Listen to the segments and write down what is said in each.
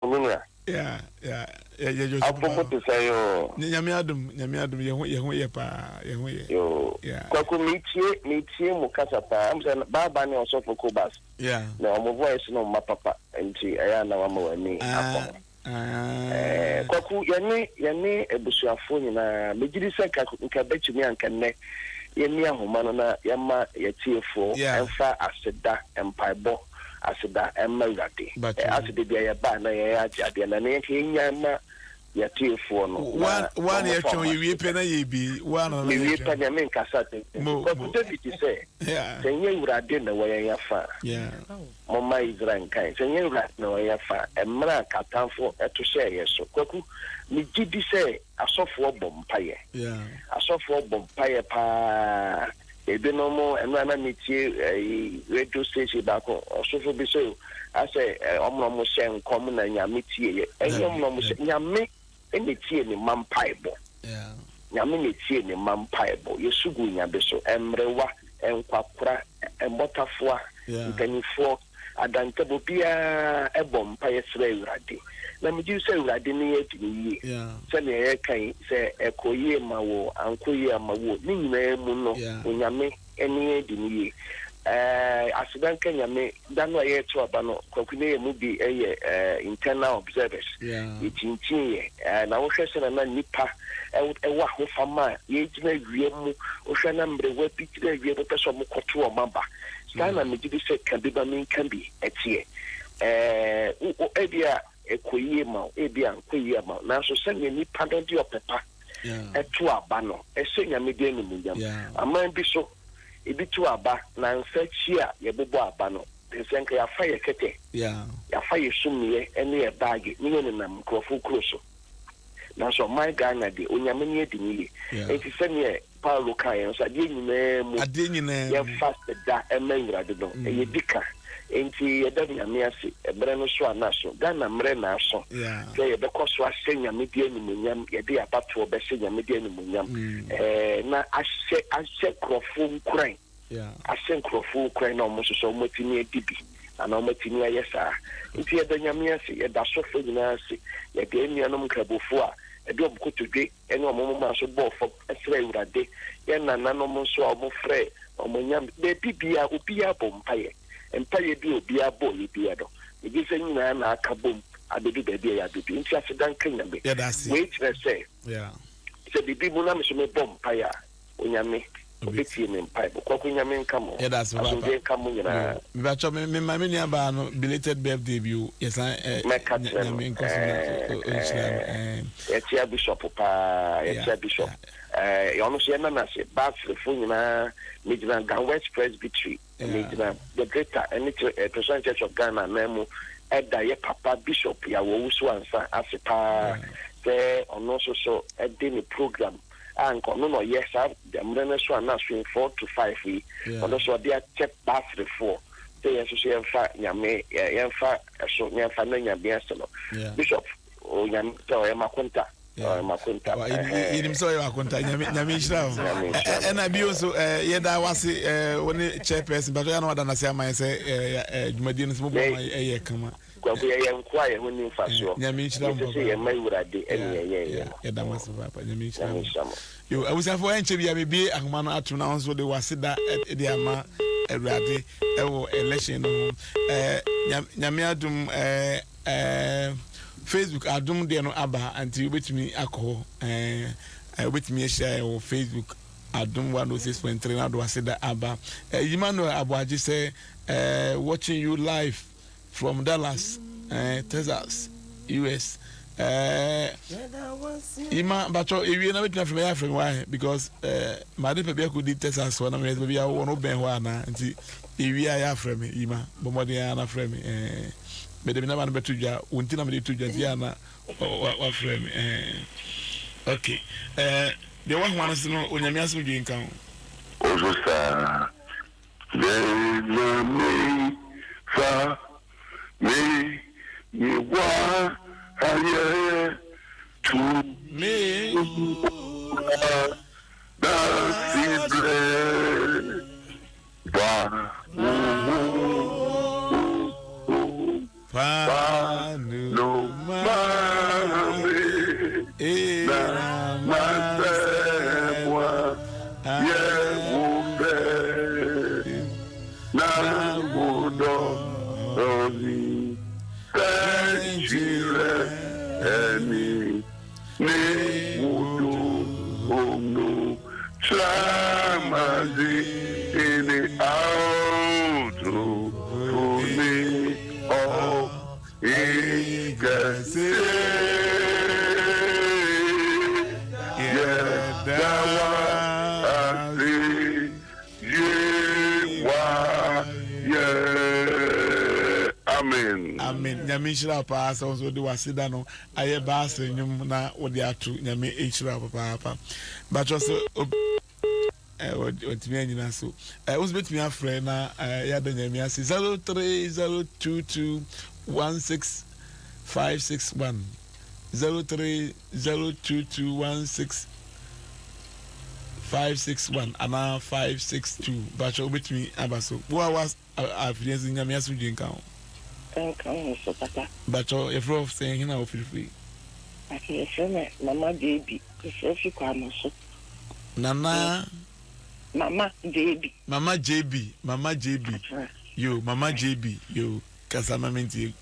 Me nua. Yeah, yeah, yeah, yeah, Joseph. Afo mo te sɛ yoo. Nyame adom, nyame adom, yɛ ho yɛ ho yɛ paa, yɛ ho yɛ. Yoo. Yeah. Kwaku me tie me tie mo kasa paa. Am sɛ baaba ne ɔsɔfo Kobas. Yeah. Na ɔmo voice no mma papa nti ɛyɛ a na wama w'ani akɔ ho. Ah. Eh, Kwaku yɛne yɛne abusuafoɔ nyinaa megye di sɛ nka nka bɛtumi anka nnɛ yɛnni ahoma no na yɛma yɛtiefoɔ ɛmfa aseda mpaebɔ Aseda mma Awurade. Ase da biara yɛba a na yɛn agye adeɛ na ɛnɛ yɛnka yɛnyan ma yɛatiefoɔ no na Woa na wɔmfa yɛtwɛn wɔn yɛwie pɛ aseda. na yɛbie woa na na Mewie yɛtwɛn. pɛ nea menkasa tenten. Mo Kwaku mo David sɛ, yeah Sɛ ɛnyɛ Awurade na ɛwɔ yɛn afa a, yeah. momma Israel nkae, sɛ ɛnyɛ Awurade na ɛwɔ yɛn afa a, mmerɛ a atamfoɔ to hyɛɛ yɛn so. Kwaku, megye di sɛ asɔfoɔ bɔ mpaeɛ. Yeah. Asɔfoɔ bɔ mpaeɛ paa. Ebinom, ɛno a na metie ɛyi radio station baako, ɔsofo bi sɛ asɛ ɔmo na ɔmo hyɛ nkɔm na Nyame tie yɛ. Ɛnyɛ ɔmo na ɔmo hyɛ, Nyame na etie ne mma mpaebɔ. Nyame na etie ne mma mpaebɔ. Yɛsu gu Nyame so. Mmerewa, nkwakora, mmɔtafoa, mpanimfoɔ, Adantam, obiara bɔ mpaeɛ srɛ Awurade. Na megye di sɛ Awurade ne yɛn adi no yie. Sɛdeɛ yɛreka yi, sɛ ɛkɔ yie ma wo o, ankɔ yie amma wo o, ne nyinaa mu no, Onyame ne yɛn adi no yie. Ɛɛ, aseda nka Nyame, da no a yɛreto aba no, Kwaku ne yɛn mu bi yɛ internal observers. Yɛkyinkyiniiɛ. Ɛɛ, na wohwɛ sɛdeɛ na nnipa wɔ ahofama a yɛgyina awia mu, wohwɛ na mmerewa bi gyina awia mu pɛ sɛ wɔkɔto wɔn aba. Saa na megye di sɛ ka bi ma menka bi teɛ. Ɛɛ, wo, wo, ebia ɛkɔ yie ma wo, ebia ankɔ yie ama wo, nanso sɛnea nnipa no de ɔpɛ pa to aba no, ɛhyɛ Nyame din animuonyam. Aman bi so, ebi to aba, nnansa akyi a yɛbobɔ aba no, te sɛ nka yɛafa yɛn kɛtɛ, yɛafa yɛn sumiiɛ ne yɛn baage ne yɛnenam nkurɔfoɔ kuro so. Nanso ɔman Ghana deɛ, Onyame ne adi no yie. Enti sɛdeɛ Paulo kaeɛ no sɛ adeɛ nyinaa mu Adeɛ nyinaa mu. yɛmfa aseda mma Awurade no, ɛyɛ di ka. Enti yɛda Nyame ase, mmerɛ no so a na aso, Ghana mmerɛ na aso sɛ yɛbɛkɔ so ahyɛ Nyame din animuonyam, yɛde yɛn abatoɔ bɛhyɛ Nyame din animuonyam, ɛɛ, na ahyɛ ahyɛ nkorɔfoɔ nkuran. ahyɛ nkurɔfoɔ nkuran na wɔn nso so wɔatumi adi bi anaa wɔatumi ayɛ saa. Nti yɛda Nyame ase, yɛda asɔfoɔ nyinaa ase, yɛda yɛn nuanom Nkramofoɔ a ɛde wɔn kotodwe ne wɔn moma nso bɔɔ fam srɛɛ Awurade, yɛn nananom nso a wɔfrɛɛ wɔn anyame, baabi biara obiara bɔ mpaeɛ, mpaeɛ bi a obiara bɔeɛ biara no, megye sɛ nyinaa na aka bom abɛdu baabi a yɛabɛdu. Nti aseda nka Nyame. Wei kyerɛ sɛ, sɛ biribi mu na me nso mebɔ mpaeɛ a, Onyame ɔbɛtie me mpaebɔ. Kwaku Nyame nka mo. Yɛda ase papaapa. Asomdwoeɛ nka mo nyinaa. Yo, mepakyɛw me me ma me nua baa no belated birthday bi o. Yɛsan ɛ Mɛka kyerɛ no. Nyame nkɔ so na ɔnhyira no Ɛɛ, ɛɛ. yɛkyea Bishop paa, Yeah, yɛkyea Bishop. yeah. Ɛɛ, ɔno nso yɛnna no ase. Baasrefo nyinaa, megyina Ga West Presbytery, Yeah. megyina The Greater ɛne Christian Church of Ghana anan mu ɛda yɛ papa Bishop Yaw Owusu Ansah ase paa Yeah. sɛ ɔno nso so ɛde ne program a nka ɔno na ɔyɛ saa mmerɛ no so a na swing 4 to 5 yi, ɔno nso ɔde akyɛ baaserefoɔ sɛ yɛn nso so yɛmfa Nyame, yɛmfa ɛso na yɛmfa na Nyame ase no. Bishop Onyame sɛ ɔyɛ makonta, ɔyɛ makonta. Yɛnim sɛ ɔyɛ makonta. Nyame, Nyame nhyira wo. Ɛna bio nso, yɛda wase, wo ne chairperson patɔ yɛ na wada nase ama yɛ sɛ dwumadie no sɛ mobɔ ma ɛyɛ kama. Kwaku, yɛyɛ nkoa a yɛn ho nni mfasoɔ. Nyame nhyira mo Ɛsɛ sɛ yɛma Awurade ɛne yɛn yɛn yɛ no. Yɛda mo ase paapa. Nyame nhyira Nyame mo. nhyira mo. Yo, abusuafoɔ, ɛnkyɛ bia mebie ahoma no atom na wo nso de w'aseda de ama Awurade ɛwɔ election no ho. Ɛɛ, Nyame adom, ɛɛ, ɛɛ, Facebook adom deɛ no aba, nti wobɛtumi akɔ hɔ, ɛɛ, wobɛtumi ahyia yɛn wɔ Facebook Adom 106.3 na de w'aseda aba. Ɛɛ, Emmanuel Aboagye sɛ, ɛɛ, watching you live from Dallas, eh, Texas, US. Eh, Ima, batɔ ewie na betumi afrɛ me, afrɛ me why? Because eh, maade pɛ bi akɔdi Texas hɔ na mehwɛ sɛ baabi a wowɔ no wobɛn hɔ anaa, nti ewie a yɛ afrɛ me. Ima, bɔ mmɔden ara na frɛ me. Eh, mede me naba no bɛto dwa, wo nti na mede to dwa, nti yɛ ana wafrɛ me. Eh, okay. Eh, deɛ wahoa no so no, Onyame asomdwe nka ho. Oso saa. Dɛn na memfa me me wayɛ to Me dase brɛ wa wo fa. no ma me na m'asɛm a yɛ wo fɛ na wo dɔ ni sɛnkyerɛ ɛni ne wo dom no tramadzi ne auto funi ɔ ikɛse yɛda wa ase ye wa yɛ amen. Amen. Nyame nhyira wo paa sɛ wo nso wode w'aseda no ayɛ baase nnwom na wode ato. Nyame nhyira wo papaapa. Mpakyɛw sɛ ob eh, wɔntumi anyina so. Eh, wo nso bɛtumi afrɛ na eh, yɛada Nyame ase. 03022 16561 03022 16561 anaa 562. Mpakyɛw wobɛtumi aba so. Wo a wa afidie nso Nyame asomdwie nka ho. Nka ho so papa. Mpakyɛw yɛfrɛ wo sɛn hena wofirifiri? Mpakyɛw yɛfrɛ me Mama JB mefrɛ fi Kwamoso. Nana. Mama JB. Mama JB Mama JB yo Mama JB yo kasa ma mentie.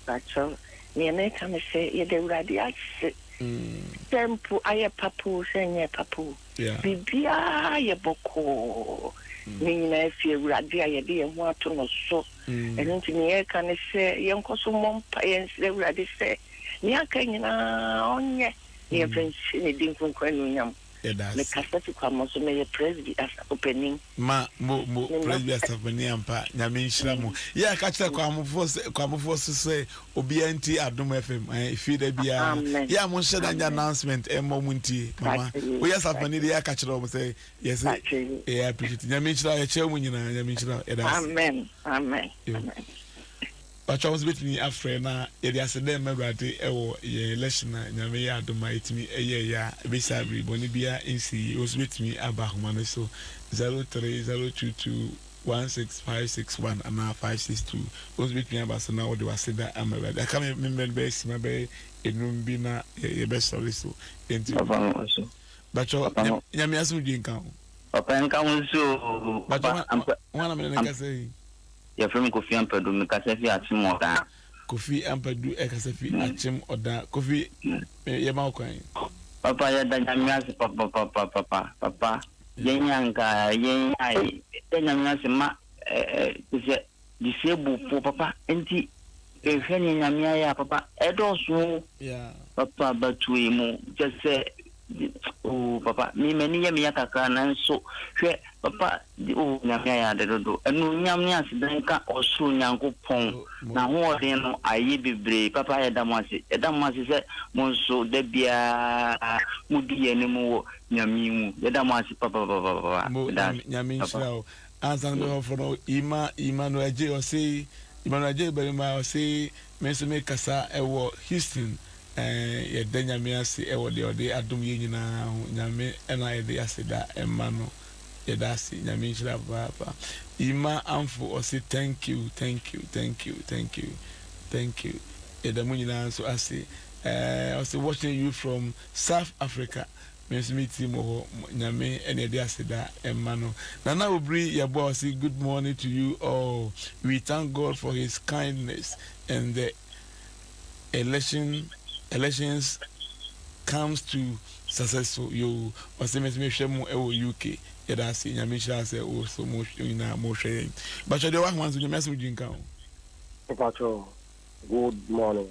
Mpakyɛw neɛ meka ne sɛ yɛda Awurade ase sɛ mpo ayɛ papa o sɛ ɛnyɛɛ papa o biribiara yɛ bɔkɔɔ ne nyinaa fi Awurade a yɛde yɛn ho ato no so ɛno nti neɛ yɛka ne sɛ yɛnkɔ so mmɔ mpaeɛ nsrɛ Awurade sɛ nea aka nyinaa ɔnyɛ na yɛmfa nhyɛ ne din kronkron anuonyam. Yɛda ase. Mekasa fi Kwamo so, meyɛ Presby asafo panin. Ma mo mo Presby asafo panin ampa Nyame nhyira mo. Yɛ ka kyerɛ Kwamofoɔ sɛ Kwamofoɔ so sɛ obiara ntie Adom FM ɛn fie da biara. Yɛ a mo nhyɛ da nyɛ announcement ɛmmɔ mo ntie mama. Woyɛ asafo panin de yɛ aka kyerɛ wɔn sɛ yɛ sɛ yɛ appreciate. Nyame nhyira yɛkyerɛ mo nyinaa Nyame nhyira yɛda ase. Amen amen amen. Pakyɛw wo nso bɛtumi afrɛ na yɛde aseda rema Awurade wɔ yɛn election a Nyame yɛ adom a yɛtumi yɛɛyɛ a ɛbɛsi saa bere yi bɔne biara nsii yi wo nso bɛtumi aba ahoma no so 0302216561 anaa 562 wo nso bɛtumi aba so na wode w'aseda ama Awurade aka me mmerɛ no bɛyɛ sima bɛyɛ enum bi na yɛbɛsɔre so enti Papa no nso. Pakyɛw Papa no. Nyame asomdwie nka wo. Papa nka wo nso oo. Pakyɛw hwan na mene no kasa yi? Yɛfrɛ me Kofi Ampadu, mekasa fi Akyem Ɔdaa. Kofi Ampadu ɛkasa fi Akyem Ɔdaa. Kofi, yɛma wo kwan. Papa yɛda Nyame ase papapapapa papa yɛn a nka yɛn a yɛda Nyame ase ma ɛɛ te sɛ disable foɔ papa nti hwɛ nea Nyame ayɛ a papa ɛdɔɔso o papa batuo yi mu kyɛ sɛ Oh papa me m'ani yɛ me ya kakra nanso hwɛ papa oh Nyame ayɛ ade dodo anuonyam ne aseda nka ɔsoro Nyankopɔn n'ahoɔden no ayɛ bebree papa yɛda mo ase yɛda mo ase sɛ mo nso da biara mo di yɛn anim wɔ Nyame mu yɛda mo ase papapapapa Mo meda ase Nyame papa. nhyira wo ansa na bɛhɔ fo no Ima Emmanuel Adjei ɔse Emmanuel Adjei barima ɔse me nso me kasa ɛwɔ Houston Ɛɛ yɛda Nyame ase wɔ deɛ ɔde adom yɛn nyinaa ho Nyame na yɛde aseda ma no yɛda ase Nyame nhyira papaapa Emma Amfo ɔse thank you thank you thank you thank you thank you yɛda mo nyinaa nso ase ɛɛ ɔse watching you from South Africa me nso me tie mo hɔ Nyame na yɛde aseda ma no Nana Obiri Yeboah ɔse good morning to you all we thank God for his kindness and the election elections comes to successful yoo ɔsɛ me nso mehwɛ mo ɛwɔ UK yɛda ase nyame nhyira sɛ wo so mo nyinaa mo hwɛ yɛn bakyɛ deɛ wahoma nso nyame asɛm dwi nka ho. Mpacho good morning.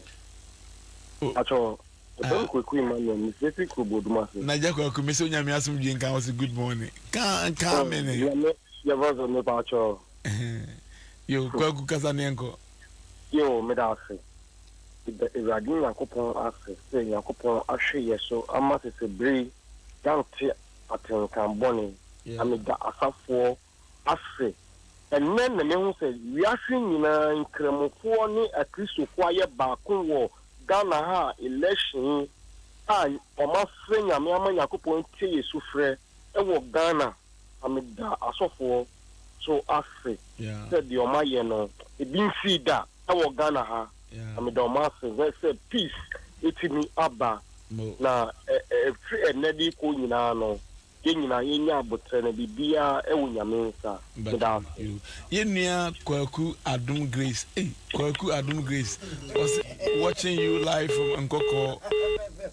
Mpacho ɛfɛ mi Kwaku Emmanuel mi firi fi kuro Bodum ase. Naija Kwaku mi sɛ onyame asɛm dwi nka ho sɛ good morning ka nka me ne. Nyame yɛ bɔ so mepacho. Yo Kwaku kasa ne nkɔ. Yoo meda ase. Meda Awurade Nyankopɔn ase sɛ Nyankopɔn ahwɛ yɛ so ama sese bere yi yɛante atenka bɔne. Na meda asafoɔ ase. Ɛnnɛ na mehu sɛ wiase nyinaa nkramofoɔ ne akristofoɔ ayɛ baako wɔ Ghana ha a election yi a wɔafrɛ Nyame ama Nyankopɔn atie yɛ sufrɛ wɔ Ghana. Na meda asɔfoɔ so ase sɛ deɛ wɔayɛ no ebi nsii da wɔ Ghana ha. Na meda wɔn ase hwɛ sɛ peace atumi aba. Na ɛfiri ɛnnɛ de rekɔ nyinaa no, yɛn nyinaa yɛnya aboterɛ na biribiara wɔ Nyame nsa. Meda ase. Yɛn nua Kwaku Adom Grace ei Kwaku Adom Grace ɔse watching you live from Nkɔkɔɔ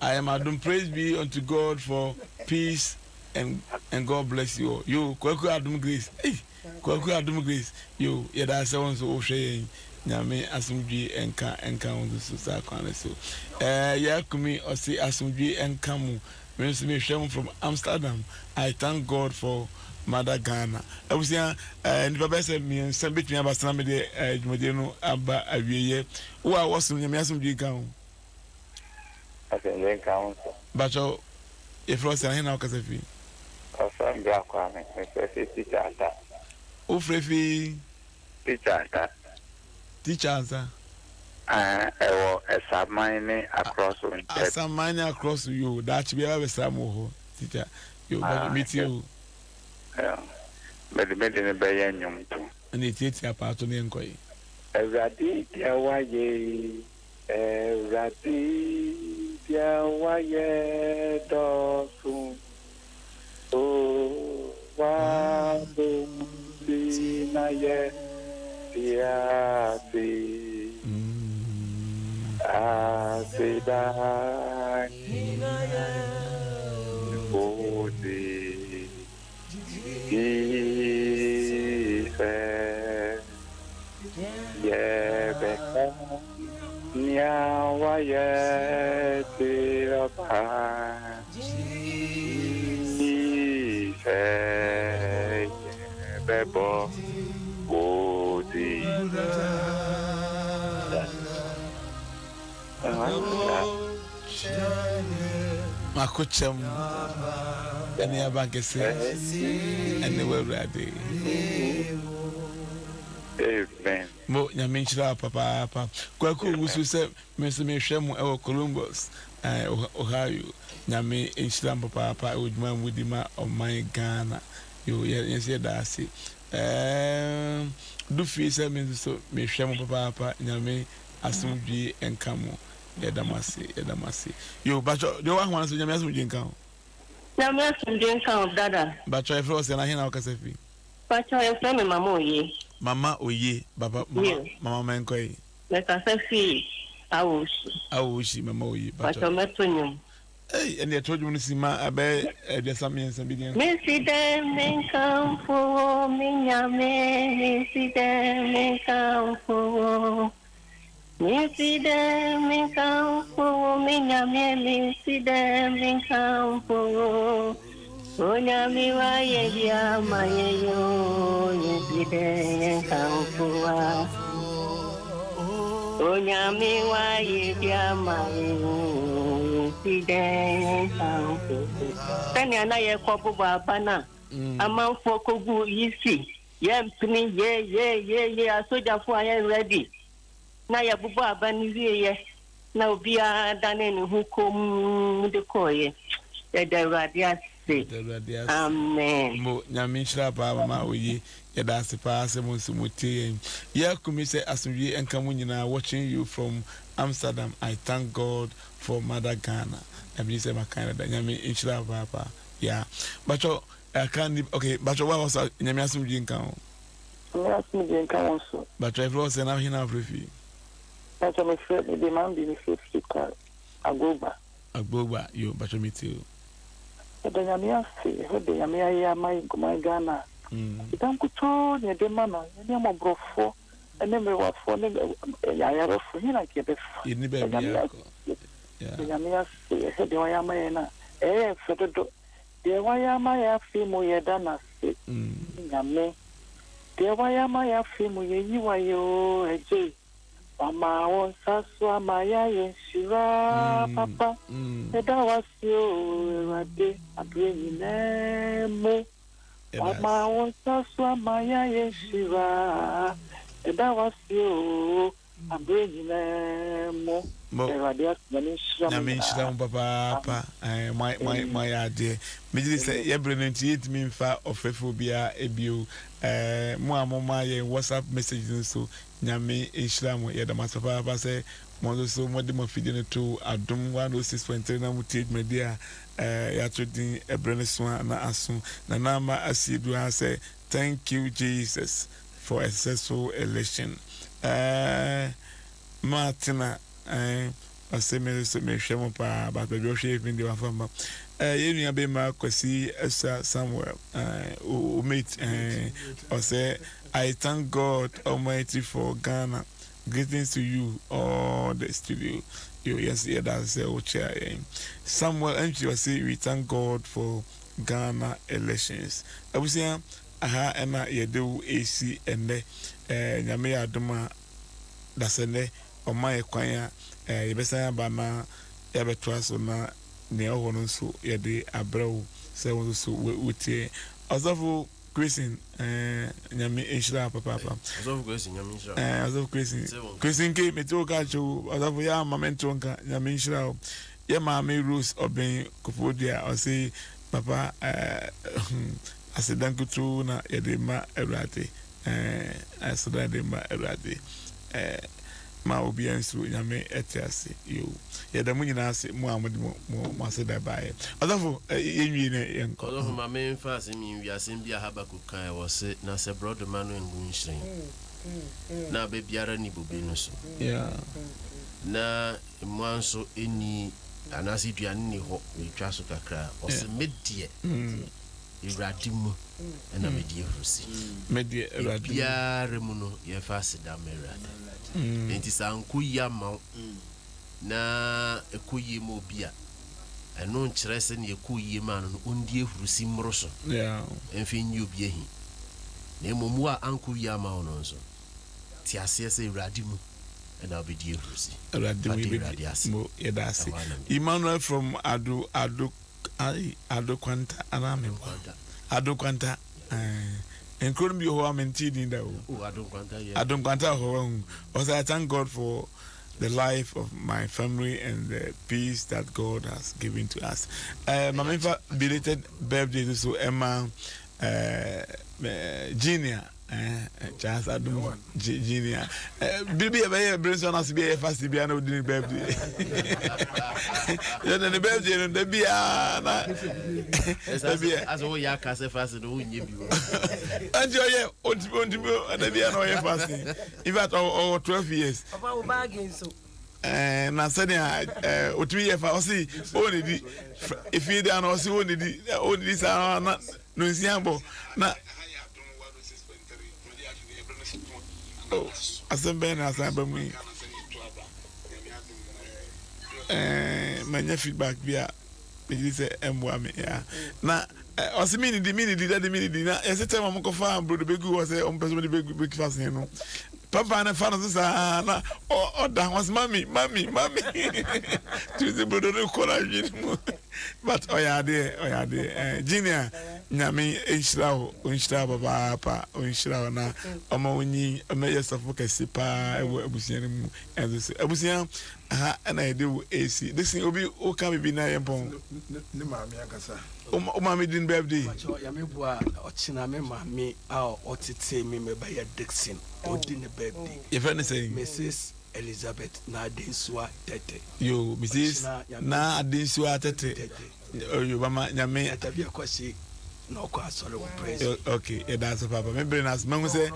I am Adom praise be unto God for peace and and God bless you all yo Kwaku Adom Grace ei Kwaku Adom Grace yo yɛda sɛ wo nso wohwɛ yɛn Nyame asomdwie nka nka wo nso so saa kwan no so ɛɛ Yakumi ɔse asomdwie nka mo Me nso me hwɛ mo from Amsterdam I thank God for mother Ghana abusua eh, nipa bɛyɛ sɛ mmiɛnsa betumi aba sena me de eh, dwumadie no aba awieɛ wo a wɔsom nyame asomdwie nka ho. Asomdwie nka ho nso. Bakyɛ yɛfrɛ wo sɛ ahe na wokasa fi? Ɔfrɛ me bra Kwame, mefrɛ fi Teacher Ata. Wofrɛ fi? Teacher Ata. Teacher ansa. Ɛɛ ɛwɔ Ɛsaman ne Akorɔ so nkyɛn. Asaman ne Akorɔ so yoo daakye biara bɛsra mo wɔ hɔ teacher yoo ah, me tie o. Mede me de no bɛyɛ nnwom to. Ɛna etiatia paato ne nkɔ yi. Awurade deɛ wayɛ yi, Awurade deɛ wayɛ dɔɔso. O w'adom nti na yɛte ase. Aseda nyina wo de. Jesus, yɛbɛka nea wayɛ kyerɛ ɔbaa. Jesus, yɛbɛbɔ wo din. Makokyɛm ɛne abankɛse ɛne w'awurade. Amen. Mo nyame nhyira wo papaapa. Kwaku owusu sɛ me nso mehwɛ mo ɛwɔ Columbus eh, Ohio. Nyame nhyira mo papaapa ɛwɔ dwuma a modi ma ɔman Ghana. Yo, yɛ yɛn nso yɛda ase. Eh, du fie sɛ me nso so mehwɛ mo papaapa. Nyame asomdwie nka mo. Yɛda mo ase, yɛda mo ase. Yo, batwɔ, deɛ ɔwɔ ahoma no so Nyame asomdwie nka wo. Nyame asomdwie nka wo brada. Batwɔ, yɛfrɛ wo sɛn na he na wokasa fi? Pakyɛw yɛfrɛ me mama oye. Mama oye papa mama mama mɛnkɔ yi. Mekasa fi Awohyi. Awohyi mama oye pakyɛw. Pakyɛw mɛto nwom. Ei ɛnde ɛto dwom no si ma ɛbɛyɛ 33 bi deɛ. Mesi dɛn menkamfo wo me Nyame mesi dɛn menkamfo wo. Minsi dɛn menkamfo wo, me Nyame, minsi dɛn menkamfo wo. Onyame wayɛ bi ama yɛn o, yɛnsi dɛn yɛnkamfo wa. Onyame wayɛ bi ama yɛn o, yɛnsi dɛn yɛnkamfo wo. Sɛnea na yɛkɔ bobɔ aba no a, amanfoɔ kɔgu yi si, yɛmpene, yee yee yee yee, asogyafoɔ ayɛ ready. Na yɛbobɔɔ aba no wieeɛ na obiara danee ne ho komm de kɔeɛ. Yɛda Awurade ase. Yɛda Awurade ase. Amen. Mo, Nyame nhyira paa mama oye. Yɛda ase paa sɛ mo nso mo tie yɛn. Yɛ kumi sɛ asomdwie nka mo nyinaa watching you from Amsterdam I thank God for mother Ghana. Na megye sɛ makan dada. Nyame nhyira paa paa. Yeah. Bakyɛ ɛka ni okay bakyɛ wa wɔ sa Nyame asomdwie nka ho. Nyame asomdwie nka wo nso. Bakyɛ yɛfrɛ wo sɛn na he na wofrɛ fii? Bakyɛ mefrɛ me de Mambi mefrɛ firi kwa Agbogba. Agbogba yo bakyɛ me tie o. Yɛda Nyame ase hwɛ deɛ Nyame ayɛ ama yɛn Nkuman Ghana. Aseda nkutoo na yɛde ma no, yɛne mmɔborɔfoɔ ne mmerewafoɔ ne ayarefoɔ he na nka yɛbɛfa. Yɛnni baabi akɔ. Yɛda Nyame ase hwɛ deɛ wayɛ ama yɛn a ɛyɛ yɛn fɛ dodo. Deɛ wayɛ ama yɛn afe mu yɛda no ase Nyame Deɛ wayɛ ama yɛn afe mu yɛyi wo ayɛ oo Agyei Wama wo nsa so ama yɛayɛ nhyira papa Yɛda wo ase oo Awurade aberɛ nyinaa mu Wama wo nsa so ama yɛayɛ nhyira Yɛda wo ase oo aberɛ nyinaa mu. Mo Awurade ase Nyame nhyira mo Nyame nhyira nyinaa. mo papaapa. Amen. Ɛɛ mo mo Amen. mo ayɛ adeɛ. Megye di sɛ Amen. yɛ bere no nti yɛntumi mfa ɔfrɛfoɔ biara bio. Ɛɛ mo a mo ma yɛn WhatsApp message no nso Nyame nhyira mo. Yɛda mo ase papaapa sɛ mo nso so mode mo afidie no to Adom 106.3 na motie dwumadie a ɛɛ yɛato din Ɛberɛ no So a na Aso. Nana Ama Asiedu ha sɛ Thank you Jesus for a successful election. Ɛɛ Martina ɛɛ ɔse me nso mehwɛ mo paa but baabi ɔhwɛ yɛ fi deɛ wafa mma. Ɛɛ yɛn nua bɛma Kwasi Asa Samuel ɛɛ o mate ɛɛ ɔsɛ I thank God Almighty for Ghana. Greetings to you all the studio. Yo yes yɛda ase sɛ wokyea yɛn. Samuel Antwi ɔse we thank God for Ghana elections. Abusua aha ɛna yɛde wo esi ɛnnɛ. Ɛɛ Nyame yɛ adom a dasɛnnɛ ɔma yɛ kwan a ɛɛ yɛbɛsan aba na yɛabɛtoa so na nea ɛwɔ hɔ no nso yɛde abrɛ wo sɛ wo nso so wotie. Ɔsɔfo Christian eh, Nyame nhyira wo papaapa. Ɔsɔfo Christian Nyame nhyira wo. Eh, Ɔsɔfo Christian. Christian ke mete wo ka kyerɛ wo. Ɔsɔfo yɛ ama mente wo nka. Nyame nhyira wo. Yɛ maame Rose Ɔben Koforidua ɔse papa eh, aseda nkutoo na yɛde ma Awurade. Eh, aseda yɛde ma Awurade. Eh, ma obiara nsuro Nyame ɛte ase. Yo. Yɛda mo nyinaa ase mo a mode mo mo mo aseda baeɛ. Ɔsɔfo eh, yɛnwie na yɛnkɔ. Ɔsɔfo ma memfa asɛm yi nwie, asɛm bi a Habakuk kae, ɔse, Na sɛ borɔdɔma no angu nhwiren, na aba biara nni bobe no so, na mmoa nso nni, anaasɛ aduane nni hɔ, metwa so kakra a, ɔse, Me deɛ, Awurade mu na medi ahurusi. Me deɛ, Awurade mu. Biribiara mu no, yɛmfa aseda mma Awurade. Enti sɛ ankɔ yie amma wo, na ɛkɔ yie ma obi a, ɛno nkyerɛ sɛ nea ɛkɔɔ yie maa no no, ɔndi ahurusi mmoro so mfa nyi obi ahi. Na mmom wo a ankɔ yie amma wo no nso, te aseɛ sɛ Awurade mu na wobɛdi ahurusi. Awurade Fa mu da yɛbɛdi Awurade ase. mo yɛda ase. Ɛhɔ ara na mede. Emmanuel from Ado Ado ayi Ado Kwanta anaa meboa? Ado Kwanta ɛɛ nkuro no bi wɔ hɔ a mentee din da o. Oh, Ado Nkwanta yɛ. Ado Nkwanta wɔ hɔ wahu. Ɔsɛ I thank God for the life of my family and the peace that God has given to us. Eh, ma memfa belated birthday nso so ɛma eh, Junior eh, Charles Adum Junior. Eh, biribi yɛ bɛyɛ bere nso anase bi yɛ fast bi na odi ne birthday. Yɛ ne birthday no da biara na da biara. Asɛ woyɛ aka sɛ fast no wonyɛ bi wɔ. Ɛnti ɔyɛ ontimi ontimi da biara na ɔyɛ fast. In fact, ɔwɔ 12 years. Papa wo baage nso. Ɛɛ na sɛnea ɛɛ otumi yɛ fa ɔsi ɔnidi efie dan na ɔsi ɔnidi ɔnidi saa na no nsia bɔ na. Oh, asɛm bɛn na asan ba mu yi? Ɛɛ manya feedback bi a megye di sɛ ɛmmoa me ya na ɔse menidi menidi dade menidi na yɛsɛ tɛm a mokɔfa brodo bɛgu hɔ sɛ ɔmpɛ sɛ mode bɛgu breakfast no papa no fa no so saa na ɔda ho ɔse mami mami mami tumi sɛ brodo no kɔ no adwene mu but ɔyɛ adeɛ ɔyɛ adeɛ eh, junior nyame nhyira wo ɔnhyira wo papaapa ɔnhyira wo na ɔma wonyi ɔmɛyɛ sɔfo kɛse paa ɛwɔ abusua no mu ɛnso so abusua Aha na yɛde wo resi. Dixon obi wo ka bibi na yɛ mpɔn. Ne maame ankasa. Wo maame di ne birthday. Mpakyɛw Nyame boa a ɔkyena me maame a ɔtetee me me bɛyɛ Dixon odi ne birthday. Yɛfrɛ no sɛn? Mrs Elizabeth Naa Adensuah Tete. Yoo Mrs Naa Adensuah Tete yoo mama Nyame. Data bi ɛkɔ si na ɔkɔ asɔre wɔ praise. Ok yɛda ase papa me bere no ase mahu sɛ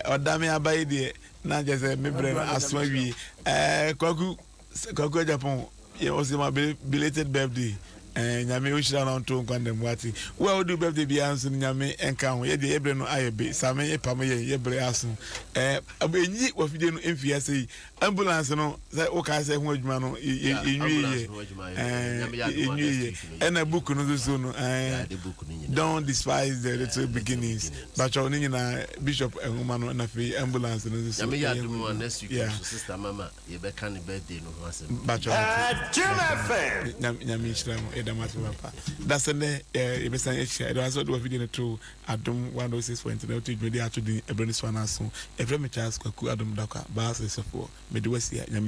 ɔda me aba yi deɛ. Na kyerɛ sɛ me brɛ no aso awie. Ɛɛ Kwaku Kwaku Agyapong yɛ ɔsɛ ma belated birthday. Ɛɛ Nyame onhyira na ɔnto nkwa nna mu ate. Wo a wodi birthday biara nso no Nyame nka ho. Yɛ deɛ yɛ brɛ no ayɛ be. Same pam yɛn yɛ brɛ aso. Ɛɛ enyi wafidie no mfi ase yi. Ambulance no sɛ wokae sɛ ho adwuma no yɛnwie yɛ. Ɛɛ yɛnwie yɛ. Ɛna book no nso so no ɛɛ don't despise the little beginnings. Bakyɛw ne nyinaa bishop nwoma no na afei ambulance no nso so. Nyame yɛ adom a next week nso sister mama yɛbɛka ne birthday no ho asɛm. Bakyɛw mate. Nyame nhyira mo yɛda mo ase papa. Dasɛ nɛ yɛbɛsan ahyia yɛda wo ase sɛ wode wafidie no too Adom 106.9 woto dwumadi a ato din ɛberɛ no so anaa so. Yɛfrɛ me Charles Kwaku Adom Dakwa Baase Sɔfoɔ mede wo asi ha Nyame.